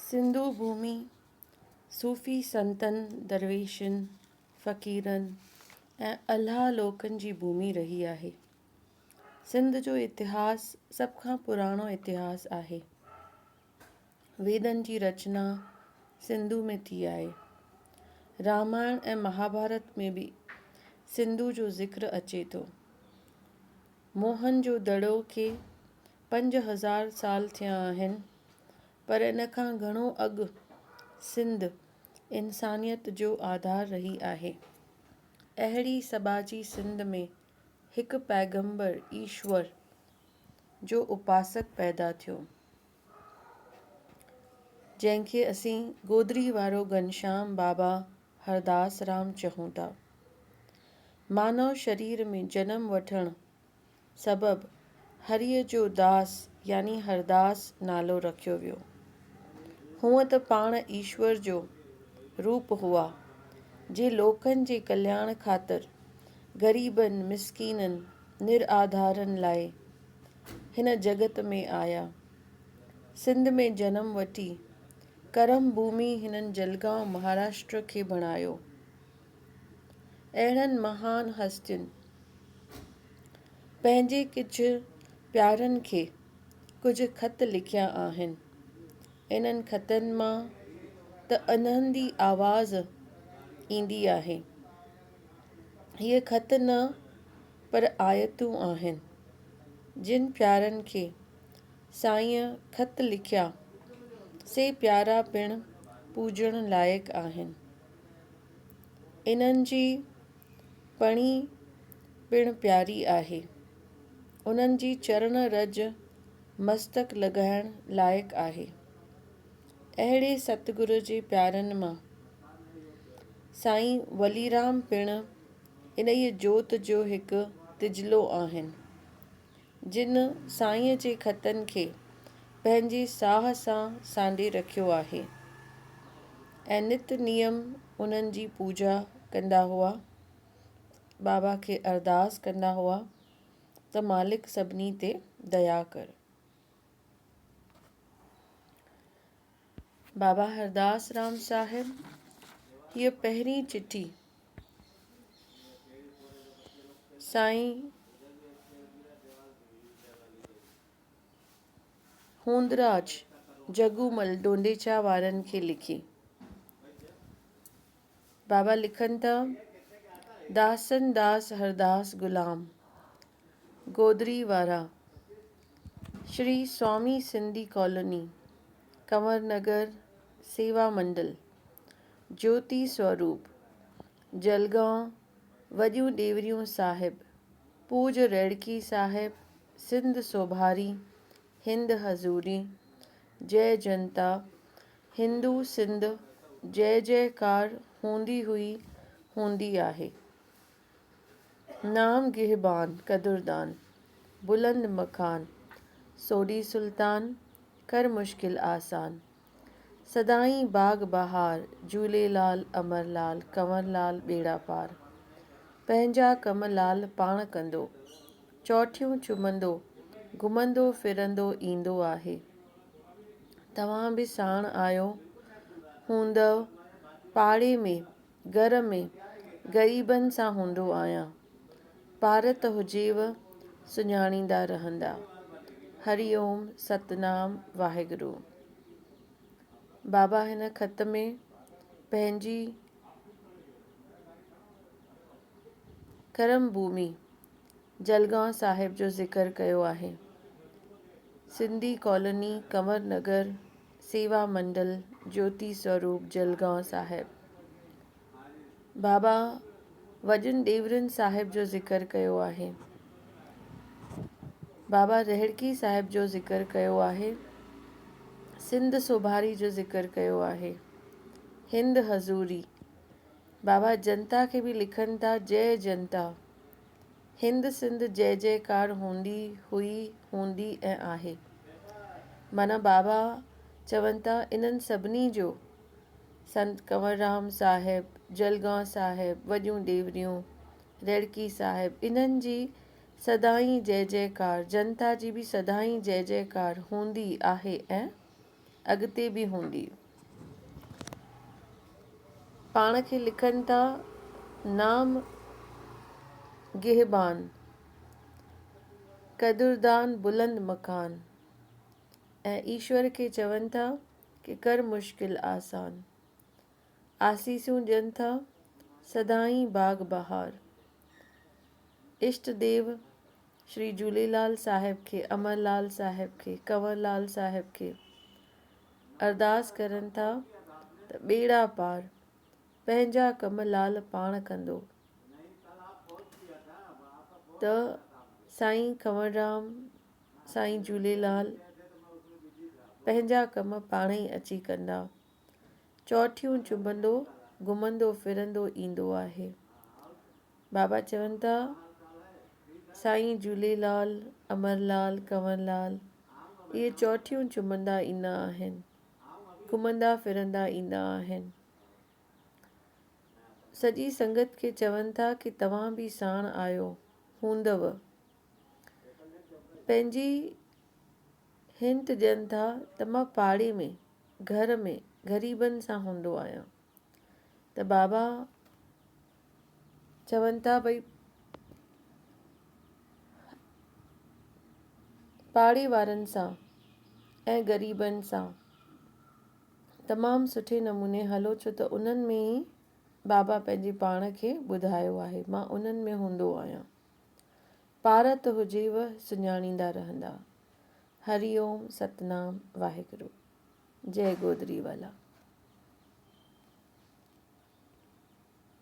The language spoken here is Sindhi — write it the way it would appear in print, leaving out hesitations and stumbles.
سنڌو ڀومي صوفي سنتن، درويشن، فقيرن ۽ الله لوڪن جي ڀومي رهي آهي. سنڌ جو اتهاس سڀ کان پراڻو اتهاس آهي. ويدن جي رچنا سنڌو ۾ ٿي آهي. رامائڻ ۽ مهاڀارت ۾ به سنڌو جو ذڪر اچي ٿو. موهن جو دڙو کي 5000 سال ٿيا آهن، پر ان کان گهڻو اڳ سنڌ انسانيت جو آڌار رهي آهي. اهڙي سٻاجهي سنڌ ۾ هڪ پيغمبر ايشور جو اپاسڪ پيدا ٿيو، جنهن کي اسين گودڙي وارو گهنشام بابا هرداس رام چئون ٿا. مانو شرير ۾ جنم وٺڻ سبب هريء جو داس يعني هرداس نالو رکيو ويو. هونء ته پاڻ ايشور جو روپ هئا، جي لوڪن جي ڪلياڻ خاطر غريبن، مسڪينن، نرآڌارن لاء هن جڳت ۾ آيا. سنڌ ۾ جنم وٺي ڪرم ڀومي هنن جلگائون مهاراشٽر کي بڻايو. اهڙن مهان هستين پنهنجي ڪجهه پيارن کي ڪجهه خط لکيا آهن. انهن خطن مان ته انهندي آواز ايندي آهي. هيء خط نه پر آيتون آهن. جن پيارن کي سائينء خط لکيا، سي پيارا پڻ پوڄڻ لائق آهن. انهن جي پڻي پڻ پياري آهي. انهن جي چرڻ رج مستڪ لڳائڻ لائق آهي. اهڙي ستگر جي پيارن مان سائين وليرام پڻ انهيء جوت جو هڪ تجلو آهن. جن سائينء جي خطن کي پنهنجي ساهه سان سانڍي رکيو آهي ۽ نت نيم انهن جي پوڄا ڪندا هئا، بابا کي ارداس ڪندا هئا ته مالڪ سڀني تي ديا ڪر. بابا هرداس رام صاحب هيء پهرين چٺي سائين هوندراج جڳومل ڊونڊيچا وارن کي لکي. بابا لکن ٿا، داسن داس هرداس غلام گودڙي وارا، شري سوامي سنڌي ڪالوني، ڪنور نگر، سيوا منڊل، جوتي سوروپ، جلگائون، وڏيون ڏيوريون صاحب، پوڄ ريڙڪي صاحب، سنڌ سوڀاري، هند حضوري، جئه جنتا، هندو سنڌ، جئه جئڪار هوندي هئي، هوندي آهي. نام گهبان قدردان، بلند مڪان، سوڍي سلطان، ڪر مشڪل آسان. سدائين باغ بهار، جهوليلال امر لال ڪنور لال ٻيڙا پار. پنهنجا ڪم لال پاڻ ڪندو، چوٺيون چمندو، گهمندو ڦرندو ايندو آهي. توهان به ساڻ آيو هوندؤ پاڙي ۾ گهر ۾ غريبن سان هوندو آهيان. پارت هجيو سڃاڻيندا رهندا. هري اوم ستنام واهگرو. بابا هن خط ۾ پنهنجي ڪرم ڀومي جلگائون صاحب جو ذڪر ڪيو آهي. سنڌي ڪالوني ڪنور نگر سيوا منڊل جوتي سوروپ جلگائون صاحب. بابا وڄن ڏيورين صاحب جو ذڪر ڪيو آهي. بابا رهڙڪي صاحب جو ذڪر ڪيو آهي. سنڌ سوڀاري جو ذڪر ڪيو آهي. هند حضوري. بابا جنتا کي به لکن ٿا جئه جنتا. هند سنڌ جئه جئڪار هوندي هئي، هوندي ۽ آهي. معنيٰ بابا چون ٿا انهن سڀني جو سنت ڪنور رام صاحب، جلگائون صاحب، وڏيون ڏيوريون، ريڙڪي صاحب انهن جي سدائين جئه جئڪار، جنتا جي به سدائين جئه جئڪار هوندي آهي ۽ اڳتي به هوندي. پاڻ کي لکن ٿا نام گهبان، قدردان بلند مڪان ۽ ايشور کي چون ٿا ڪي ڪر مشڪل آسان. آسيسون ڏين ٿا سدائين باغ بهار. اشٽ ديو شري جهوليلال صاحب کي، امر لال صاحب کي، ڪنور لال صاحب کي ارداس ڪرن ٿا ته ٻيڙا پار، پنهنجا ڪم لال پاڻ ڪندو. ته سائين ڪنور رام، سائين جهوليلال پنهنجا ڪم پاڻ ئي اچي ڪندا. چوٺيون چنبندو، گهمندو ڦرندو ايندو آهي. بابا چون ٿا، سائين جهوليلال، امر لال، ڪنور لال اهي چوٺيون چنبندا ايندا آهن، گهمندا ڦرندا ايندا آهن. سڄي سنگت کي چون ٿا ڪي توهان به ساڻ آيو هوندؤ. پنهنجي هنٽ ڏين ٿا ته مان پاڙي ۾، گهر ۾ غريبن سان هوندو آهيان ته بابا چون ٿا ڀئي پاڙي وارن سان ۽ غريبن سان تمام سٺي نموني هلو ڇو ته انهن ۾ ئي بابا پنهنجي پاڻ کي ٻڌايو آهي مان انهن ۾ هوندو آهيان. پارت هجيو سڃاڻيندا رهندا. هري اوم ستنام واهگرو. جئي گودري والا.